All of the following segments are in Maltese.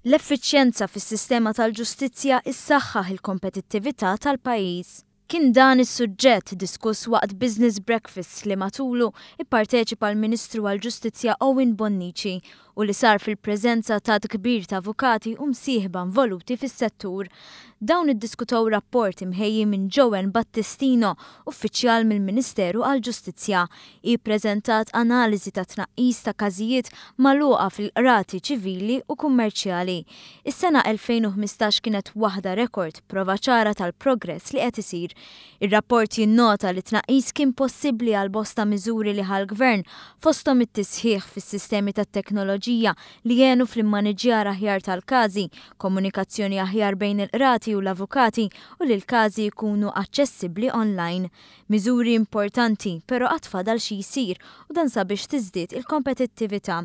L-effiċjenza fis-sistema tal-ġustizzja issaħħaħ il-kompetittività tal-pajjiż. Kien dan is-suġġett diskuss waqt Business Breakfast li matulu ipparteċipa l-Ministru għall-Ġustizzja Owen Bonnici u li sar fil-preżenza ta' kbir ta' avukati u msieħba involuti fis-settur. Dawn iddiskutew rapport imħejji minn Joanne Battistino, uffiċjal mill-Ministeru għall-Ġustizzja. Hi ppreżentat analiżi ta' tnaqqis ta' każijiet magħluqa fil-qrati ċivili u kummerċjali. Is-sena 2015 kienet waħda rekord, prova ċara tal-progress li qed isir. Ir-rapport jinnota li tnaqqis kien possibbli għal bosta miżuri li ħa l-gvern, fosthom it-tisħiħ fis-sistemi tat-teknoloġija li jgħinu fl-immaniġjar aħjar tal-każi, komunikazzjoni aħjar bejn il-qrati u l-avukati u li l-każi jkunu aċċessibbli online. Miżuri importanti, però għad fadal xi jsir u dan sabiex tiżdied il-kompetittività.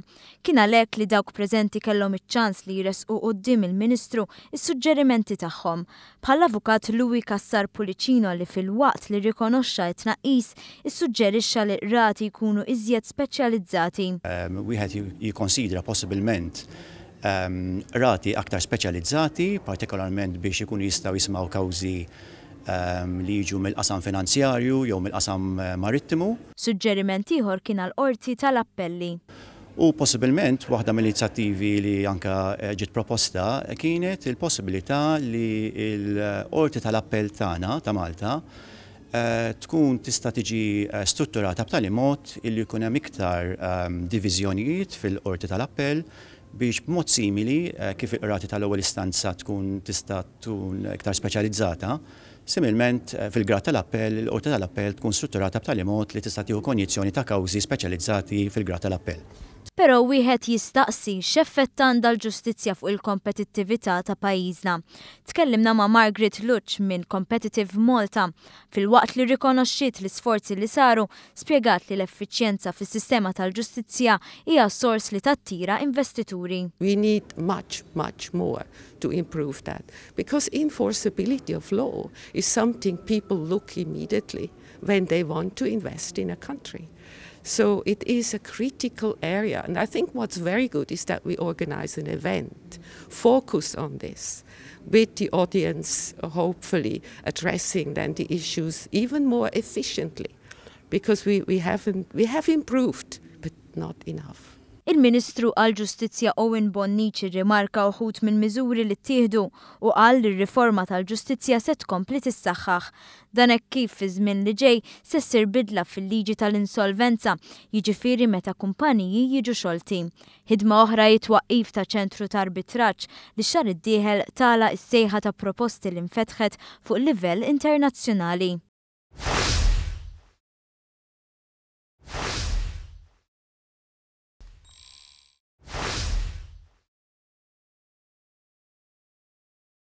Kien għalhekk li dawk preżenti kellhom iċ-ċans li jressqu quddiem il-Ministru is-suġġerimenti tagħhom. Bħall-avukat Louis Cassar Pullicino li filwaqt li rikonoxxa t-tnaqqis, issuġġerixxa li qrati jkunu iżjed speċjalizzati. Wieħed jikkonsidra possibilment qrati aktar speċjalizzati, partikolarment biex ikunu jistgħu jisimgħu kawżi li jiġu mill-qasam finanzjarju jew mill-qasam marittimu. Suġġeriment ieħor kien għall-qorti tal-appelli. U possibilment waħda mill-inizjattivi li anka ġiet proposta kienet il-possibilità li l-qorti tal-appell tagħna ta' Malta tkun tista' tiġi strutturata b'tali mod illi jkun hemm iktar diviżjonijiet fil-qorti tal-appell biex b'mod simili kif il-qrati tal-ewwel istanza tkun tista' tkun iktar speċjalizzata, similment fil-grad tal-appell, il-qorti tal-appell tkun strutturata b'tali mod li tista' tieħu konjizzjoni ta' kawżi speċjalizzati fil-grad tal-appell. Però wieħed jistaqsi x'effett għandha l-ġustizzja fuq il-kompetittività ta' pajjiżna. Tkellimna ma' Margaret Lutsch minn Competitive Malta. Filwaqt li rikonoxxiet l-isforzi li saru, spjegat li l-effiċjenza fis-sistema tal-ġustizzja hija sors li tattira investituri. We need much, much more to improve that because enforceability of law is something people look immediately when they want to invest in a country. So it is a critical area. And I think what's very good is that we organize an event focused on this with the audience hopefully addressing then the issues even more efficiently because we, haven't, we have improved, but not enough. Il-Ministru għal-Ġustizzja Owen Bonnici rimarka uħud minn miżuri li ttieħdu u qal li r-riforma tal-ġustizzja se tkompli tissaħħaħ. Dan hekk kif fi żmien li ġej se ssir bidla fil-liġi tal-insolvenza, jiġifieri meta kumpaniji jiġu xolti. Ħidma oħra hi t-twaqqif ta' ċentru ta' arbitraġġ li xahar id-dieħel tagħlaq is-sejħa ta' proposti li nfetħet fuq livell internazzjonali.